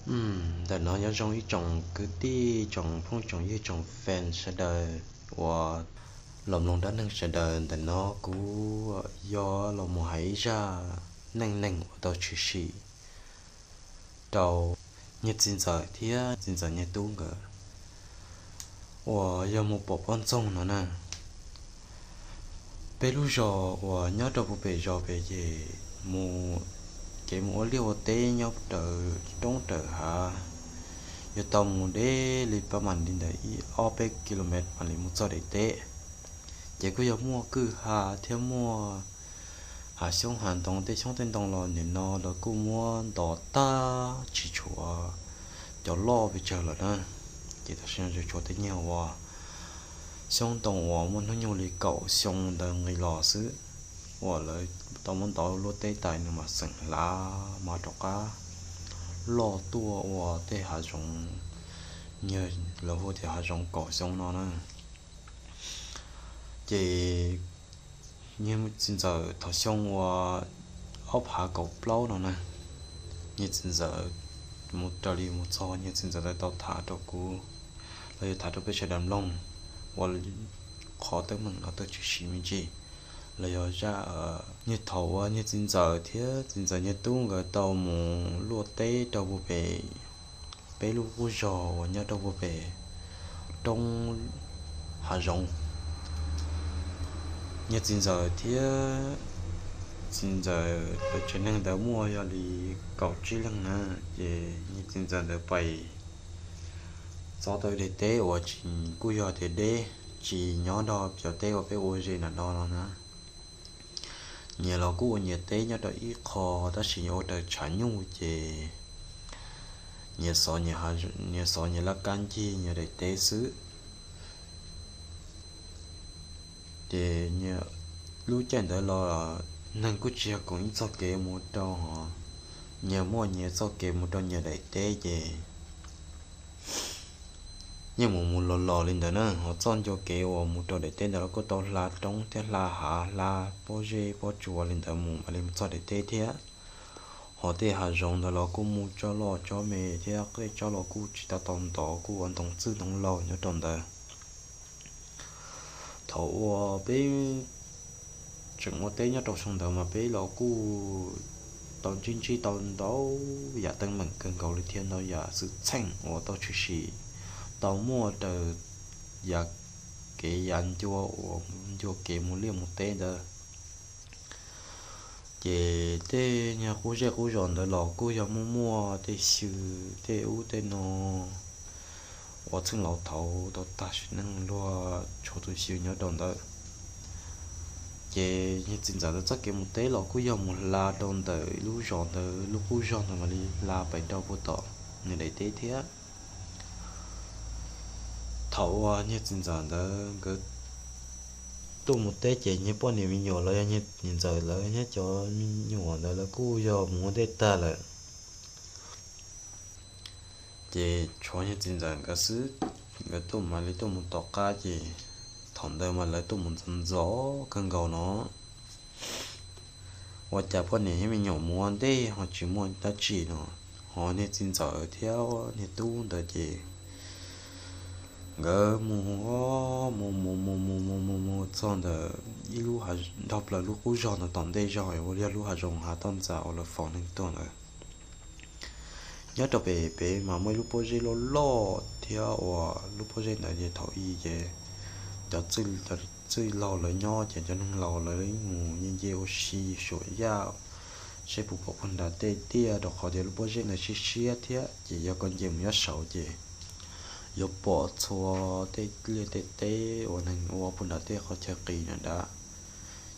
Ntawm no nyob zoo ib tsoom kwv tij, tsoom phooj tsoom ywg, tsoom fan sawv daws uas los mloog dab neeg sawv daws. Ntawm no kuv yuav los mus hais ib zaj neej neeg uas tau tshwm sim rau niag txiv ntxawm thiab txiv ntxawm niag tub nkawd uas yog mus pom poj ntxoog no na. Peb lub zos uas nyob rau puag pem zos pem ces mus, ces mus ua liaj ua teb nyob raws roob raws hav, yuav tau mus deb li pab mam li ntawm ib ob peb kilomev mam li mus txog daim teb. Ces kuj yog muaj kwj ha thiab muaj hav xyoob hav ntoo, tej xyoob tej ntoo los nim no lawv kuj muab ntov tag tsis tshuav cov loj pes tsawg lawm na. Ces tam sim no tsuas tshuav tej nyuag uas xyoob ntoo uas muaj hnub nyoog li kaum xyoo ntawd nqis los xwb, uas lawv tau muab ntov luab teb tas nws mas xeem hlav mas rov qab loj tuaj ua tej hav zoov, nyuag lawv hu tias hav zoov kaum xyoo no na. Ces niag txiv ntxawm thaum xyoo uas ob phav kaum plaub no na, niag txiv ntxawm mus raws li mus txog, niag txiv ntxawm ntawd tau tham rau kuv, los yog tham rau peb sawv daws mloog ua qhov teeb meem no tau tshwm sim me ntsis, los yog zaj niag thaum uas niag txiv ntxawm thiab txiv ntxawm niag tub nkawd tau mus luaj teb rau puag pem peb lub qub zos uas nyob rau puag pem roob hav zoov. Niag txiv ntxawm thiab txiv ntxawm lawv tsev neeg ntawd muaj yog li kaum tsib leeg na. Ces niag txiv ntxawm ntawd pais txog tau daim teb uas tsis, kuj yog tias deb, tsis nyob nrog cov teb uas peb ua ze ntawm no los na. Nyias los kuj ua nyias teb nyob rau ib qho, tab sis ua raws tshav nyuj ces nyias xov nyias laj kab ncig nyias daim teb xwb. Ces lub caij ntawd los neeg kuj tsis yog koom ib txoj kev mus rau, nyias muaj nyias txoj kev mus rau nyias daim teb ces yeej mus mus los los li ntawd na. Ho txoj ncua kev uas mus rau daim teb ntawd los kuj tau hla roob thiab hla hav hla pob zeb pob tsuas li ntawd mus mam li mus txog daim teb thiab. Ho tej hav zoov ntawd los kuj muaj tsob loj tsob me thiab tej tsob los kuj tsis tau tau ntov, kuj ua ntoo txwj ntoo laug nyob rau ntawd. Thaum uas peb tseem ua teb nyob rau xyoo ntawd mas peb los kuj tau ntsib ntsib tau ntau yam teeb meem kawg nkaus li thiab ntau yam xwm txheej uas tau tshwm sim, tau muaj raws yav kev yav ncua uas ncua kev mus liaj mus teb ntawd. Ces tej nyuag qub zej qub zos ntawd los kuj yog muaj muaj tej xyw, tej ub tej no uas txheej laus thaud tau tag sim neej luag tshuav tus xyw nyob rau ntawd. Ces niag txiv ntxawm ntawd txoj kev mus teb los kuj yog mus hla rau ntawm lub zos ntawd, lub qub zos ntawd mam li hla pais rau puag tom nws daim teb thiab. Thaum uas niag txiv ntxawm ntawd nkawd tuaj mus teb ces niag poj niam me nyuam los yog niag txiv ntxawm lawv thiab cov me nyuam ntawd lawv kuj yog mus ua ntej tag lawm. Ces tshuav niag txiv ntxawm nkawd xwb, nkawd tuaj mam li tuaj mus tom qab ces thaum ntawd mas lawv tuaj mus ntxov ntxov kawg nkaus no. Ua cas poj niam thiab me nyuam mus ua ntej ho tsis muaj dab tsi no, ho niag txiv ntxawm thiab niag tub ntawd ces nkawd mus mus mus mus mus mus mus mus txog ntawm ib lub, nrog plaws lub qub zog ntawd tom ntej zog uas yog lub hav zoov hav toj ntxas uas lawv faus neeg tuag ntawd. Nyob rau pem pem mas muaj ib lub pob zeb loj loj thiab uas lub pob zeb ntawd ces thaum ub ces cov txwj laug lawv nyob ces cov neeg laus lawv mus nce nce ua si suam yaj seb puas pom puag nram tej tiaj, rau qhov tias lub pob zeb ntawd siab siab thiab ces yog koj nce mus nyob saud ces yuav pom txhua tej liaj tej teb uas neeg ua puag nram tej qhov chaw qis na dab.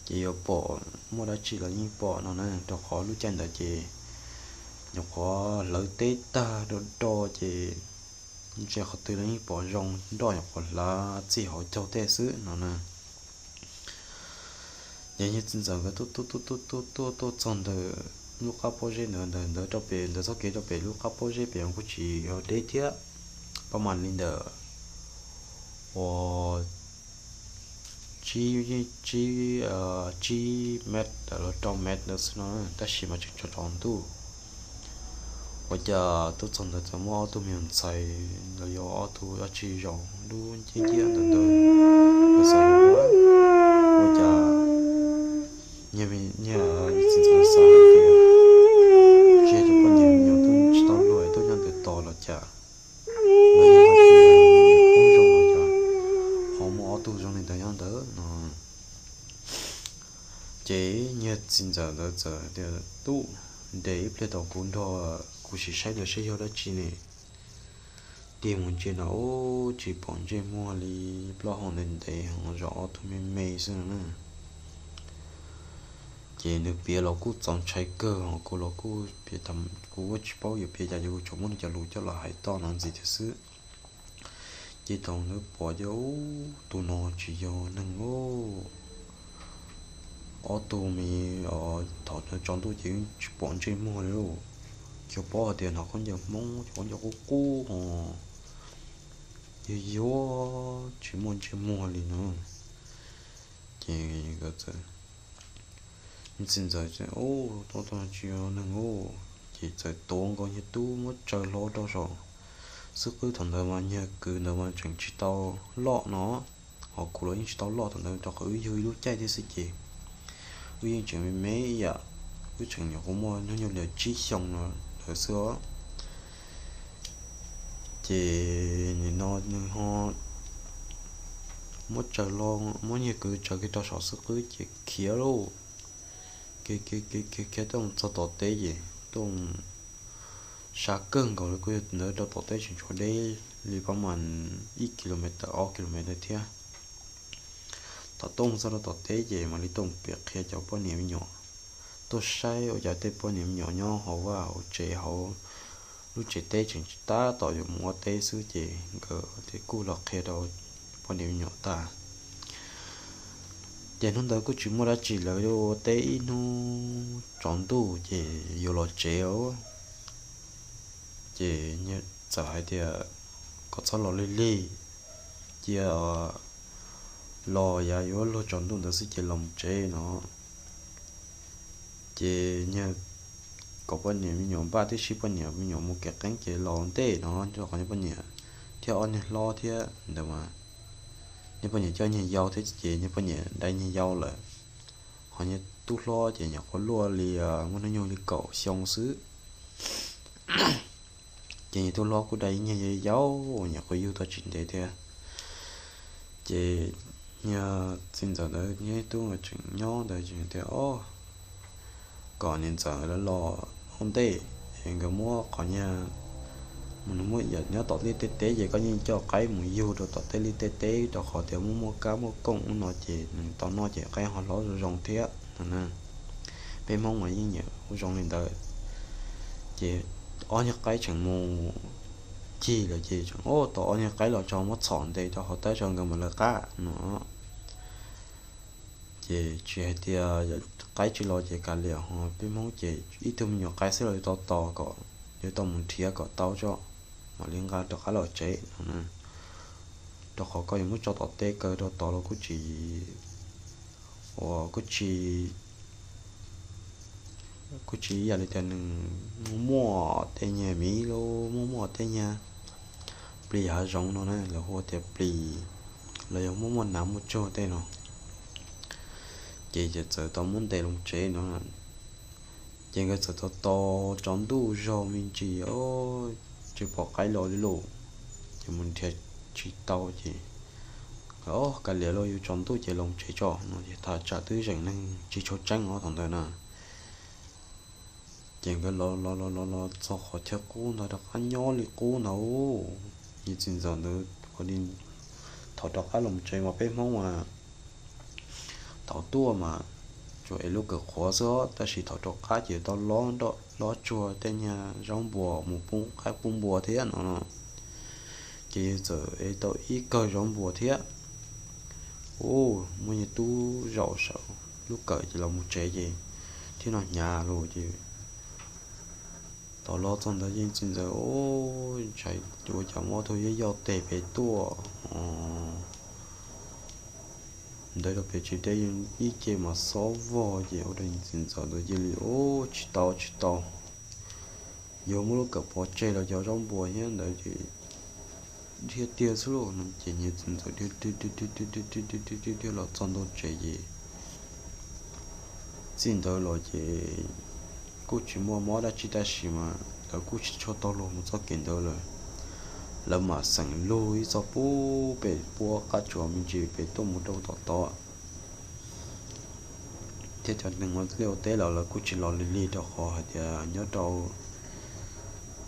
Ces yuav pom, muaj dab tsi los yeej pom no na, rau qhov lub caij ntawd ces nyuam qhuav hlawv teb tag do do ces ntshe qhov twg los yeej pom zoo, nroj nyuam qhuav hlav txij hauv caug tej xwb no na. Ces niag txiv ntxawm nkawd tuaj tuaj tuaj tuaj tuaj tuaj tuaj txog ntawm lub qab pob zeb ntawd, ntawm ntawd rau pem ntawd txoj kev rau pem lub qab pob zeb pem kuj tsis yog deb thiab, pab mam li ntawm uas tsib, tsib, tsib mev los rau mev ntawd xwb no, tab sis mas tseem tsov tsov ntuj. Ua cas tuaj txog ntawd txawm muaj ob tug me nyuam ntxhais los yog ob tug dab tsi zaum lub nciab nciab ntawd ntawd, xav ua cas niag txiv ntxawm xav hais tias, tsis yog cov poj niam me nyuam tuaj tsis tau luag tuaj nyob ntawd tos los cas, los yog hais tias poob zoo los cas ho muaj ob tug zoo li ntawd nyob ntawd no. Ces niag txiv ntxawm ntawd txawm tias, Tub, nres ib pliag tau kuv nrog kuv sim saib lawv saib yog dab tsi ne. Tig mus ntsia no ub tsis pom ntsej muag li, plaub hau ntev ntev ho zov ob tug me me xwb no na. Ces nws piav los kuj txaus ntshai kawg ho kuv los kuj, kuv kuj tsis paub yuav piav cas, ces kuv tsuas muab nws cov lus coj los hais toj no ntxiv thiab xwb. Ces thaum nws pom ces ub tus no tsis yog neeg lauj. Ob tug me, thaum tsaus ntuj ces tsis pom ntsej muag li lauj. Tsis paub hais tias hnov khaub ncaws Hmoob, cov khaub ncaws qub qub ho yuag yuag tsis muaj ntsej muag li no. Ces nkawd txawm, txiv ntxawm, Ub, tus no tsis yog neeg lauj. Ces txawm tuav nkaus niag tub muab tsaws hlo rau saum xub qwb. Thaum ntawd mas niag kwv ntawd mas tseem tsis tau loj no, ho kuv los yeej tsis tau loj thaum ntawd rau qhov wb yug ib lub caij thiab xwb ces wb yeej tseem me me ib yam, wb tseem nyuam qhuav muaj hnub nyoog li tsib xyoo no lawm xwb os. Ces nim no nws ho muab tsaws, muab niag kwv tsaws kiag rau saum xub qwb ces khiav lauj. Khiav khiav khiav tuaj mus txog tom teb ces tuaj mus sab kawg nkaus li, kuj yog ntawd rau tom teb tseem tshuav deb li pab mas ib kilomev, ob kilomev thiab. Thaum tuaj mus txog rau tom teb ces mam li tuaj mus piav qhia cov poj niam me nyuam tuaj saib ua cas tej poj niam me nyuam nyob hauv vaj hauv tsev hauv lub tsev teb tseem tab tom yuav mus ua teb xwb ces nkawd thiaj kuj los qhia rau poj niam me nyuam tag. Ces hnub ntawd kuj tsis muaj dab tsi, lawv ua teb ib hnub tsaus ntuj ces yuav los tsev os. Ces txawm hais tias kom txhob los lig lig, cia los yav yuav luag tsaus ntuj ntawd xwb ces los tsev no. Ces kom poj niam me nyuam npaj tib si, poj niam me nyuam mus kev qeeb ces los ntej no rau qhov niag poj niam thiab ob niag hlob thiab ntawd mas, niag poj niam coj niag yau thiab ces niag poj niam dai niag yau lawm, ho niag tub hlob ces nyuam qhuav luaj li muaj hnub nyoog li kaum xyoo xwb. Ces niag tub hlob kuj dai niag yau, nyuam qhuav yug tau tsis ntev thiab. Ces niag txiv ntxawm ntawd niag tub tseem nyob ntawd ces tias, Os, kom niam ntxawm lawv los ua ntej es nkawd muab qhov niag, mus nws muab yam nyob tom tej teb ces koj yeej coj qaib mus yug rau tom tej liaj tej teb rau qhov tias muaj muaj kab muaj kooj ub no ces nws tau noj ces qaib ho hlob zoo zoo thiab no. Peb Hmoob mas yeej nyiam ua zoo li ntawd. Ces ob niag qaib tseem mus cig lawm ces tseem, Os, tom ob niag qaib los tso muab txhom ntes rau hauv teb tso nkawd mam lawv qab no. Ces tsis hais tias qaib tsis los ces kav liam, ho peb Hmoob ces ib tug me nyuam qaib xwb los yuav tau tos kom, yuav tau mus nrhiav kom tau tso mam li nqa rov qab los tsev no. Rau qhov koj yuav muab tso tom teb kaw rau tod los kuj tsis, uas kuj tsis, kuj tsis ib yam li tias nws muaj muaj tej nyuag miv los muaj muaj tej nyuag plis hav zoov no na, lawv hu tias plis, los yog muaj muaj nav muaj tsuag tej no. Ces txawm tau muab ntes los tsev no. Ces nkawd txawm tau tos tsaus ntuj zog me ntsis, tsis pom qaib los li lauj. Ces mus nrhiav tsis tau ces, Os, kav liam lauj, yuav tsaus ntuj ces los tsev tso no. Ces thaj tsam twb zeem neeg tsis tshua tseeb os thaum ntawd na. Ces nkawd los los los los los txog qhov chaw qub ntawd rov qab nyob li qub ntawd. Niag txiv ntxawm ntawd ua li, thaum rov qab los tsev mas peb Hmoob mas thaum tuaj mas tsuas ev lub kawm qhuav xwb, tab sis thaum rov qab ces tau lob nroj lob tsuag tej nyuag zaub npua mus pub qaib pub npua thiab no. Ces yawg txawm ev tau ib kawm zaub npua thiab. Ub, muaj niag tub zaum saum lub kawm ces los mus tsev ces thiab no hnyav los ces tau los txog ntawd yeej txiv ntxawm, Ub, ntshai ua cas muaj ob tug yaj yoj teg pem tuaj. Ntawd rau pem tsis deb ib ce mas xob vog ces ua rau txiv ntxawm ntawd cia li, Ub, tsis tau tsis tau. Yog muab lub kawm pov tseg los cov zaub npua thiab ntawd ces dhia tiag xwb lauj no ces niag txiv ntxawm dhia dhia dhia dhia dhia dhia dhia dhia dhia los txog ntawm tsev ces txij ntawd los ces kuj tsis muaj mob dab tsi tab sis mas lawv kuj tsis tshua tau luag mus txoj kev ntawd lawm. Lawv mam xeem lug ib txoj pub pem puab qab tsuas me ntsis pem tuaj mus rau tom tod thiab cov neeg ua liaj ua teb los lawv kuj tsis los lig lig rau qhov hais tias nyob rau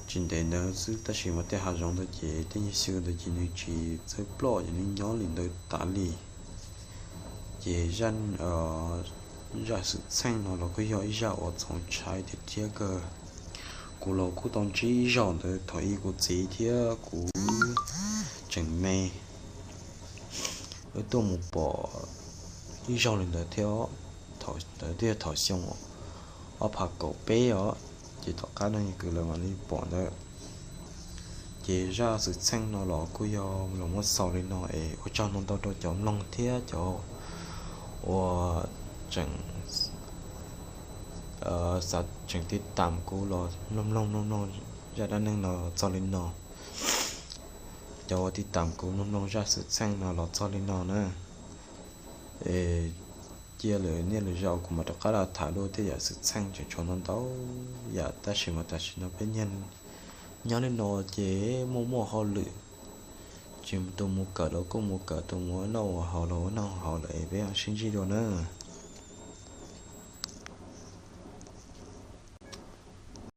tsis ntev ntawd xwb tab sis mas tej hav zoov ntawd ces tej nyuag xyoo ntawd ces nws tsis txawj ploj ces nws nyob li ntawd tas li. Ces zaj xwm txheej no los kuj yog ib zaj uas txaus ntshai tiag thiab kawg. Kuv los kuj tau ntsib ib zaug ntawd thaum ub kuv txiv thiab kuv tseem me, wb tuaj mus pom ib zaug li ntawd thiab. Thaum ntawd twb yog thaum xyoo ob phav kaum peb os, ces tom qab no yog kws lawv mam li pom ntawd. Ces zaj xwm txheej no los kuj yog los muab xaus li no es ua tsaug ntau ntau rau cov mloog thiab cov uas tseem tseem tib tam kuv los mloog mloog mloog mloog zaj dab neeg no txog li no. Cov uas tib tam kuv mloog mloog zaj xwm txheej no los txog li no na, es cia lwm niaj lwm zaus kuv mam rov qab los tham dua tej yam xwm txheej tseem tshuav ntau ntau yam tab sis mas tam sim no peb nyob li no ces muaj muaj hauj lwm, tsis tus mus kawm los kuj mus kawm, tus mus ua noj ua haus los ua noj ua haus lawm es peb mam sib ntsib dua na.